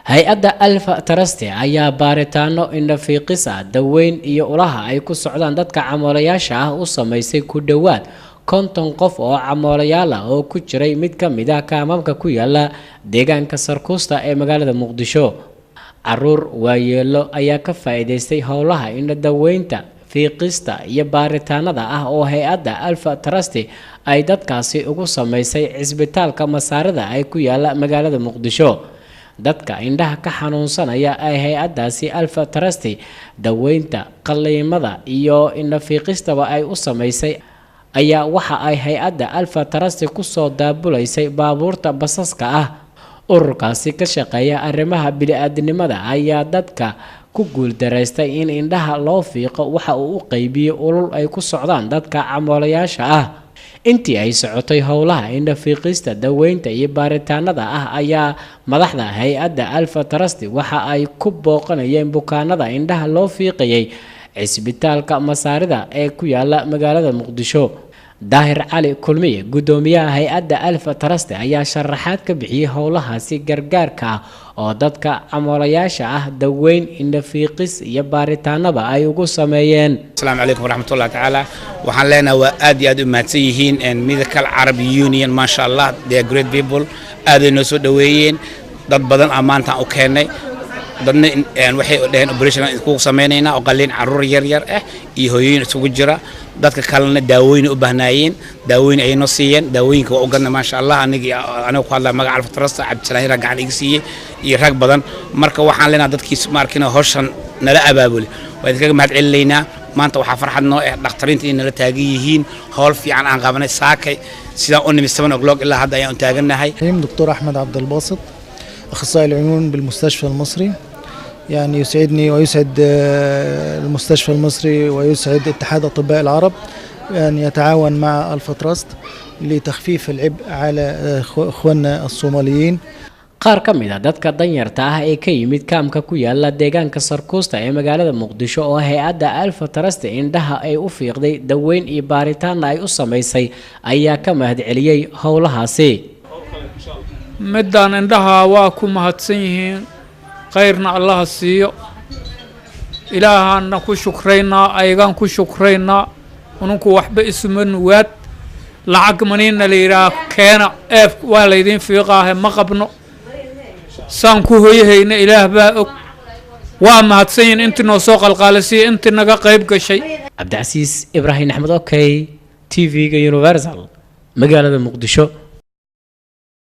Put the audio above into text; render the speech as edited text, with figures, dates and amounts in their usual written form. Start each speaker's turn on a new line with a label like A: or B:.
A: Hay-adda Alfa Trust ayaa baaritaano indhafiiqis ah, daweyn iyo ulaha ay ku socdaan dadka camoolayaasha ah u sameysay ku dhowaad 50 qof oo camoolayaal ah oo ku jiray mid ka mid ah kaamamka ku yaala deegaanka Sarkuusta ee magaalada Muqdisho. Caruur, waayeelo ayaa ka faa-iideystay howlaha indho daweynta, fiiqista iyo baaritaanada ah oo hay-adda Alfa Trust ay dadkaasi ugu sameysay cisbitaalka Masaarida ay ku yaala magaalada Muqdisho. Dadka indhaha ka xanuunsanaya ay hay-addaasi Alfa Trust daweynta, qaliimada iyo indhafiiqistaba ay u sameysay ayaa waxa ay hay-adda Alfa Trust kusoo daabulaysay baabuurta basaska ah. Ururkaasi ka shaqeeya arrimaha bili-aadinimada ayaa dadka ku guuldaraystay in indhaha loo fiiqo waxa uu u qeybiyey ulul ay ku socdaan dadka camoolayaasha ah. Intii ay socotay howlaha indhafiiqista, daweynta iyo baaritaanada ah ayaa madaxda hay-adda Alfa Trust waxa ay ku booqanayeen bukaanada indhaha loo fiiqayay cisbitaalka Masaarida ee ku yaala magaalada Muqdisho. Daahir Cali Kulmiye, guddoomiyaha hay-adda Alfa Trust, ayaa sharaxaad ka bixiyey howlahaasi gargaarka ah oo dadka camoolayaasha ah daweyn, indhafiiqis iyo baaritaanaba ay ugu sameeyeen.
B: Asalaamu calaykum waraxmatullahi tacaala. Waxaan leenahay waa aad iyo aad u mahadsan yihiin Medical Arab Union. Maasha Allah, they are great people. Aaday noo soo dhoweeyeen. Dad badan aa maantaan u keennay. Dadna waxay dhaheen operation iskugu samaynaynaa oo qalliin, carruur yar yar ah iyo hooyooyin isugu jira. Dadka kalena daawooyin u baahnaayeen, daawooyin ayay noo siiyeen. Daawooyinka waa u gadnay, maasha Allah. Anigi aniga ku hadlaya magaca Alfa Trust, Cabdisalaan Yara gacan iga siiyey iyo rag badan. Marka waxaan leenahay dadkiis ma arkina hawshan nala abaabuli, waa idinkaga mahad celinaynaa. Maanta waxaa farxad noo eh dhakhtariinta inay nala taagan yihiin. Howl fiican aan qabanay saakay sidaan u nimi 7 o'clock ilaa hadda ayaan u taagannahay.
C: دكتور أحمد عبد الباسط، أخصائي العيون بالمستشفى المصري. يعني يسعدني ويسعد المستشفى المصري ويسعد اتحاد أطباء العرب أن يتعاون مع ألفا تراست لتخفيف العبء على إخواننا الصوماليين.
A: Qaar ka mid a dadka danyarta ah ee ka yimid kaamka ku yaala deegaanka Sarkuusta ee magaalada Muqdisho oo hay-adda Alfa Trust indhaha ay u fiiqday, daweyn iyo baaritaanna ay u sameysay ayaa ka mahadceliyey howlahaasi.
D: Midaan indhaha waa ku mahadsan yihiin, khayrna Allaha siiyo. Ilaahaana ku shukraynaa, ayagaan ku shukraynaa. Ununku waxba isuma nuwaad lacag maniina la yidhaah keena eef waa laydiin fiiqaahe ma qabno. Saan ku hoyahayna Ilaah baa og. Waa mahadsan yihiin intii noo soo qalqaalisiya, intii naga qayb gashay.
A: Cabdicasiis Ibraahim Axmed, okay, TV-ga Universal, magaalada Muqdisho.